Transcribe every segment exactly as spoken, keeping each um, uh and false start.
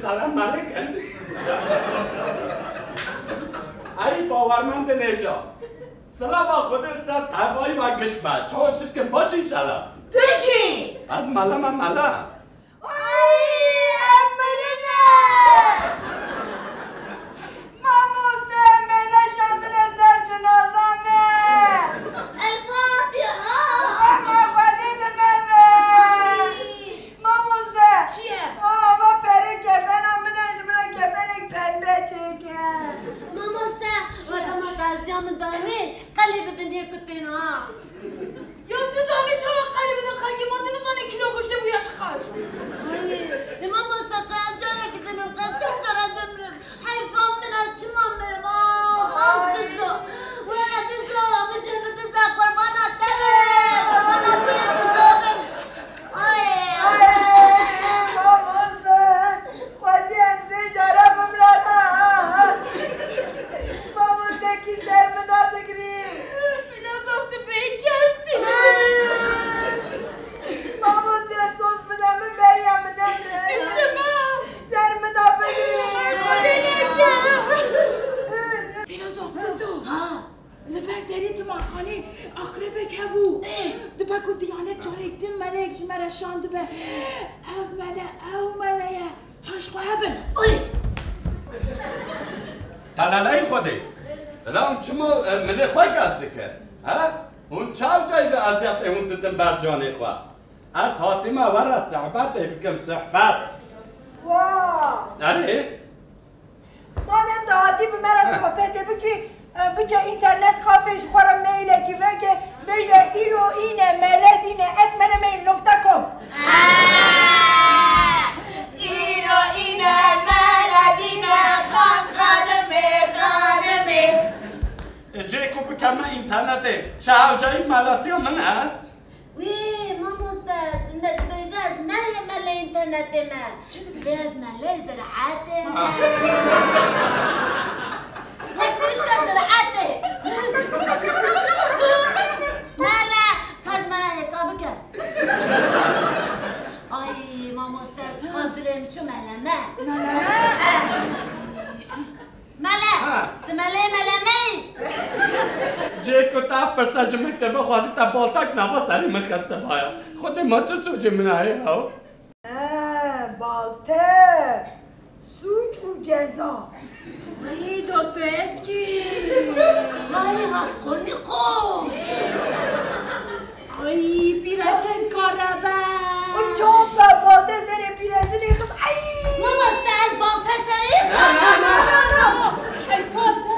Selam aleyküm. Ey bawermendê nêja. Silava Xwedê ser tevayî we giş be. Çawa çi dikin, baş înşallah. Tu kî? Ez mele me, mele. Ay, em mirin e. Mamoste, mele şandine ser cinaza me. El Fatiha. Ama Xwedê dime me. Ay. Mamoste! Çi ye? Aa, va perê kefena min e, ji min re kefenek pembe çêke. Mamoste, çi ye? Weke me qeziya min danê, qelê bidin yê ku tên ha. Ya tu zanî çawa qelê bidin xelkê, ma tu nizanî kîlo goştê bûya çiqas. Ay, e, mamoste, qey em carekî dimrim, qey çend care dimrim. Heyfa min, ez çima mirim? Ah, ah, Dizo. Wele Dizo, min jê bi Diza qurbana te be. Qurbana te be, Dizo bin. Ay. Ay, mamoste. Xwezî em sê cara bimrana. Mamoste kî ser min da digirî. Filozof tu bê kesî. Mamoste soz bide min beriya min nemre. Çima? Ser min da bigirî. Xwedê neke. Filozof Dizo. Ha. Li ber derê timarxanê aqrebek hebû. Ê. Dibe ku diyanet carek din melek ji me re şandibe. Ev mele, ew mele ye. Haş xwe hebin. Oy! Telaleyî Xwedê. Bila hûn çima, e, milê xwe gaz dikin? He? Hûn çaw cayî vê eziyetê hûn didin ber canê xwe? Ez hatime we re sohbetê bikim, sohbet. Wa! Erê? Madem de hatî bi me re sohbetê bikî, e, biçe înternet kafê ji xwe re mailekî veke, bêje îro îne mele dîne et mele mail nokta com. Îro îne mele dîne xan xanimê, xanimê. E, cê ku bikeme înternetê, çi hewcayî melatiya min e? Wî, mamoste, ne dibêje ez ne yê melê înternetê me. Çi dibêje? Bê ez melê ziraetê me. Ha. Te kirişte ziraetê. Mele, ka ji me re hêka bike. Ay, mamoste, çiqas dilê min çû mele me. Mele? Eh. Mele, ha. Tu melê mele me yî? Cê ku te pirsa ji min kir, bixwazî te baltek nava serê min xistibaya. Xwedê ma çi sûcê min heye ew? He, balte, sûc û ceza. Ay, Dostoyevskî. Ay, Raskolnîkov. Ay, pîreşên karebe. Ay, çawa be, balte serê pîreşinê xist. Ay! Mamoste, ez balte serê xist. Na, na, na, na, na. Heyfa te.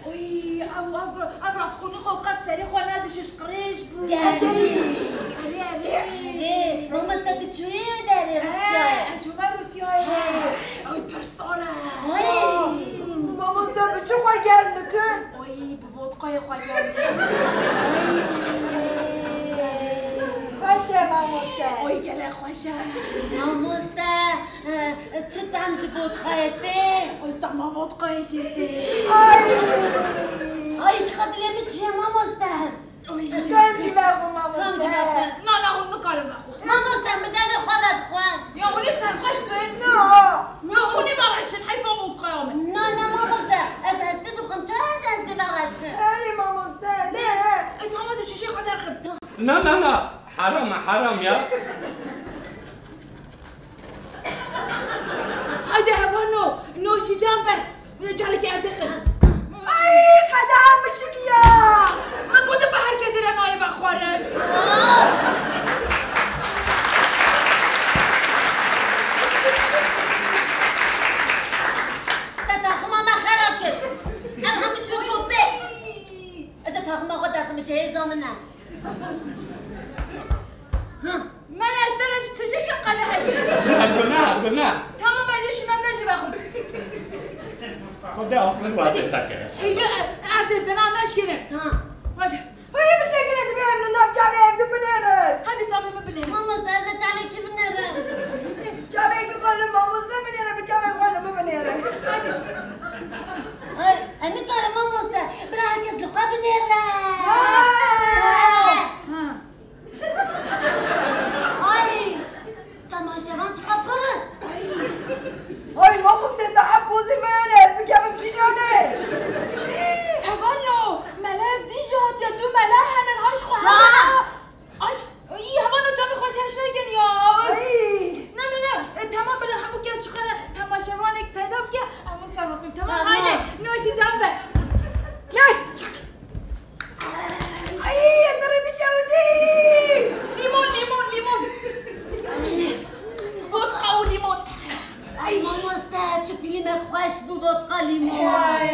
Ay, ev, ev, ev Raskolnîkov qet serê xwe nedişiş, qirêj bû. Gerî. Erê, erê. Erê, mamoste, tu çûyî wê derê Rûsyayê? Eh, ez çûme Rûsyayê. Ha. Ay, pir sar e. Ay. Mamoste, bi çi xwe germ dikin? Ay, bi vodkayê xwe germ dikin. Xweş e, mamoste. Oy, gelek xweş e. Mamoste, e, çi tem ji vodkayê tê? Oy, tema vodkayê jê tê. Ay! Ay, çiqa dilê min çûye, mamoste. Oy. Tam jî vexwe, mamoste. Tam jî vexwe. Na, na, hûn nikarin vexwin. Mamoste, min devê xwe vedixwe. Ya hûn ê serxweş bin? Na. Ya hûn ê vereşin, heyfa vodkaya min. Na, na, mamoste, ez hestî dixwim, çawa ez hestî vereşim? Erê mamoste, ne? E, tamam, tu şîşê xwe derxin. Na, na, na, heram e, heram ya. Haydi hevano, noşîcan be. Careke erdê xin. Ay, qedeha min şikiya. Min gotin bi her kesê re nayê vexwarin. Te taxima me xerab kir. Ev hemû çû çopê. Ez ê taxima xwe derxim, cihêza min e. Hı. Mele, ez te re ji tijekê qedehekê. Guna, guna. Tamam, ez ê şuna te jî vexwim. Xwedê aqil we te kire. Heyde, erdê dina neşkêne. Tamam. Hadi. Hadi bisekine, divê em li nav çavê hevdu binêrin. Hadi çavê min binêrin. Mamoste, ez ê çavê kî binêrim? Çavê kî xwe li mamoste binêre, bi çavê xwe li min binêre. Hadi. Ay, ez nikarim mamoste. Bira her kes li xwe binêre. Ha. Ha. Ay! Temaşevan çiqa pir in. Ay! Xweş bû vodka lîmo. Ay.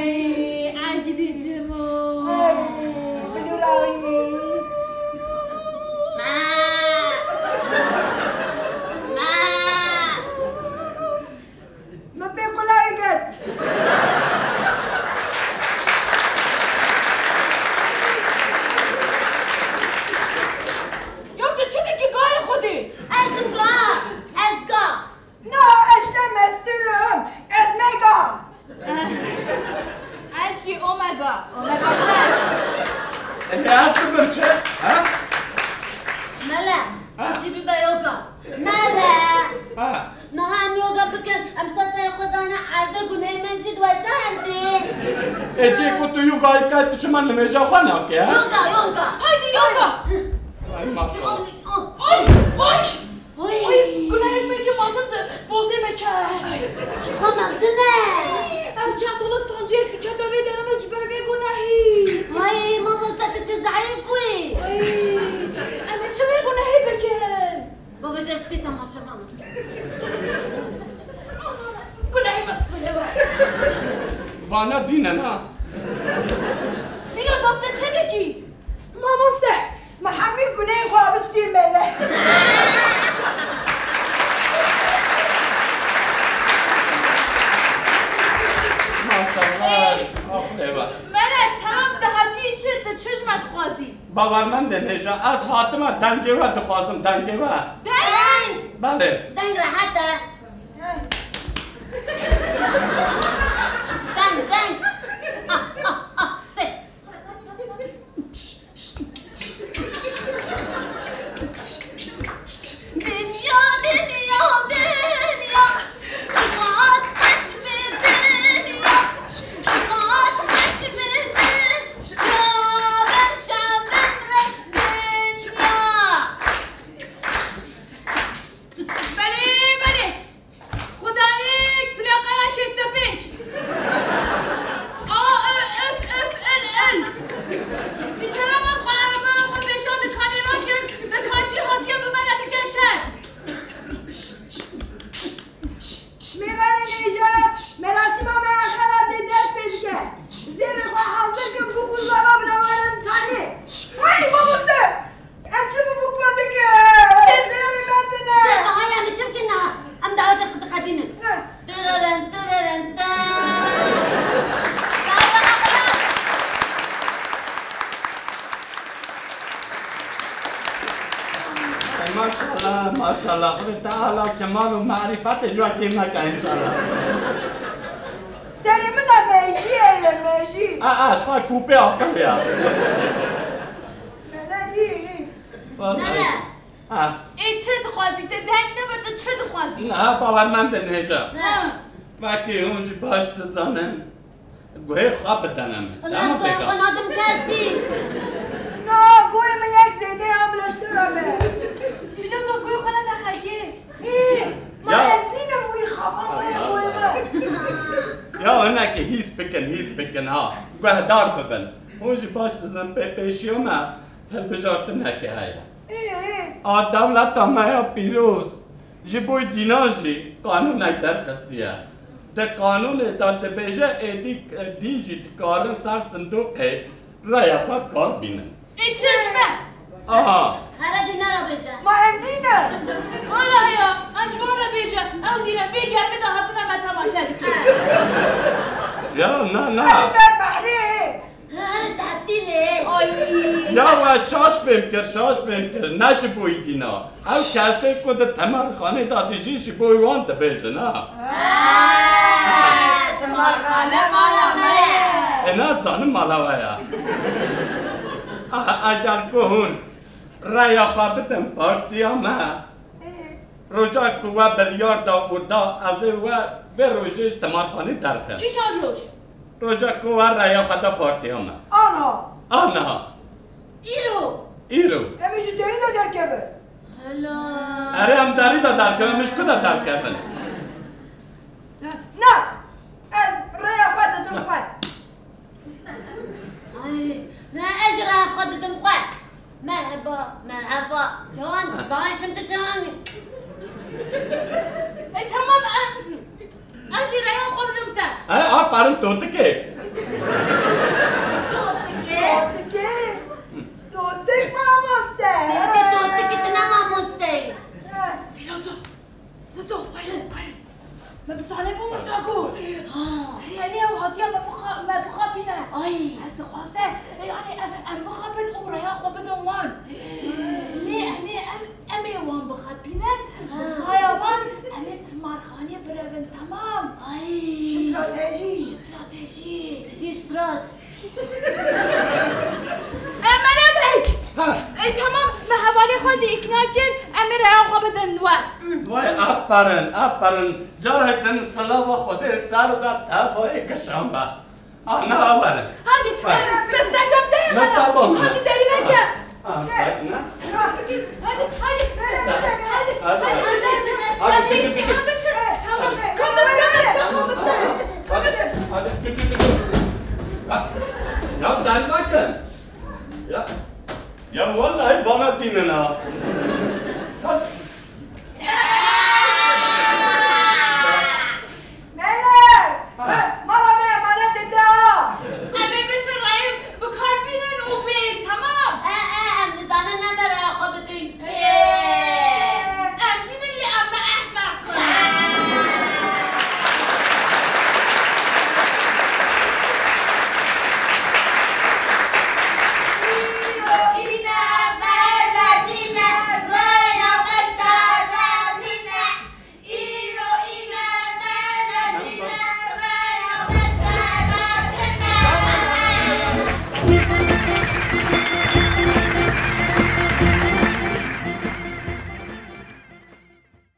Ay, egilî cimo. Ay, bilûrayî. Ma. Ma. Min pê qulayê girt. Ya tu çi dikî gayê Xwedê? Ez im ga, ez ga. Na, ez ji te mestir im. Ez mega. Ez jî omega, omega şeş. Ê, ev tu birçe, ha? Mele, Ha? Jî bibe yoga. Mele. Ha. Niha em yoga bikin, em ser serê xwe dane erdê, gunehê me jî diweşe erdê. Ê, cê ku tu yogayê bikay, tu çima nimêja xwe nake, ha? Yoga, yoga. Haydi yoga. Ay, maşallah. Ay, ay. Oy. Ay, gunehek me ki mezin di pozê me ke. Çi xwe mezin e? Ev çend sala sanciyek dikete vê derê me ji ber vê gunehî. Ay, mamoste, tu çi zeîf bûyî. Ay, em ê çi vê gunehê bikin? Bavêje ez tê temaşevan im. Gunehê me spî ye. Vana dîn e na. Fîlozof, te çi dikî? Mamoste, me hemî gunehê xwe avistî mele. Maşallah. Aferin. Mele, tam te hatî çi, tu çi ji me dixwazî? Bawermendin hêja, ez hatime dengê we dixwazim, dengê we. Deng! Belê. Deng rehet e. Deng, deng. Ah, ah, ah, sê. Dinya, dinya, dinya. Çiqas xweş bi dinya, çiqas xweş bi dinya, berçavên reş dinya. Belê, belê. Xudanî, plaqeya şêst û pênc. A, ö, öf, öf, ıl, ıl. Ji kerema xwe erebaya xwe pêşan di kanê rakir, di kancî hatiye bi me re dike şer. Mêvanên hêja, merasîma me ya xelatê dest pê dike. Zêrê xwe hazir kin, bûk û zava bila werin tanê. Hey, mamoste! Em çi bi bûk ve dikin? Zêrê me tine. Zêr, bahaya em çi bikin niha? Em dawetê xwe diqedînin. He. Tireren, tireren, ten. Maşallah, maşallah. Xwedê Teala kemal û marîfetê ji we kêm neke înşallah. Serê min de mejî ye, mejî. A, a, ji xwe kûpê aqil ya. Mele dî. Vallahi. Mele. Ha. Ê, çi dixwazî? Te deng nebe, tu çi dixwazî? Niha bawermendin hêja. Ha. Wekî hûn jî baş dizanin. Guhê xwe bidene min. Dema pêka. Xwe nadim kesî. Na, guhê min yek zêde ya, bila ji te re be. Fîlozof, guhê xwe nede xelkê. Ê, ma ez dînim wî xaban wê guhê min. Ya hinekî hîs bikin, hîs bikin ha. Guhdar bibin. Hûn jî baş dizin pê pêşiya me hilbijartinekê heye. Ê, ê. A dewleta me ya pîroz ji bo dînan jî qanûnek derxistiye. Di qanûnê de dibêje êdî dîn jî dikarin ser sindoqê raya xwe kar bînin. Ê çeşme! Aha. Here dîna re bêje. Ma em dîn e? Walahi ya, em ji wan re bêje, ew dîn e, vê germê de hatine me temaşe dike. Ya, na, na. Em ber behrê. Her tetîlê. Ay. Ya we şaş fêm kir, şaş fêm kir. Ne ji bo dîna. Ew kesê ku di temarxanê de dijî ji bo wan dibêjin, ha? He, temarxane mala me ye. E, na zanim mala we ya. Aha, eger ku hûn raya xwe bidin partiya me, Roja ku we biryar da û da, ez ê we vê rojê ji temarxanê derxim. Kîjan roj? Roja ku we raya xwe da partiya me. Ana. Ana. Îro. Îro. Em ê ji derî de derkevin. Hela. Erê, em derî de derkevin, em ji ku de derkevin? Na, ez raya xwe didim xwe. Ay, ne, ez jî raya xwe didim xwe. Merheba, merheba. Cawan, bavê şim tu cawan î. E, tamam, e, ez jî raya xwe bidim Aferin totikê. Totikê. Totikê? Totik mamoste. Totikê, totikê, tu ne mamosteyî. Filozof. Filozof, hayır, hayır. Me bi zanê bû wisa got. Ha. Erê, erê, ew hatiye me bixa-, me bixapîne. Ay. Ew dixwaze, e, yanî em, em bixapin û rêya xwe bidin wan. Lê em ê, em, em ê wan bixapînin, bi saya wan em ê timarxanê birevin, temam. Ay. Stratejî. Stratejî. Stratejî, strat. E, Mele Bey! Ha. E, temam, me hevalê xwe jî îkna kir, em ê rêya xwe bidin we. Vay, aferin, aferin. Carek din silava Xwedê ser be, tevayê gişan be. Ana, were. Hadi, e, mifte cem te ye. Mifte bana. Bana. Hadi derine ke. Ha, ne? Hadi, hadi. Hadi, hadi. Hadi, hadi. Hadi, hadi.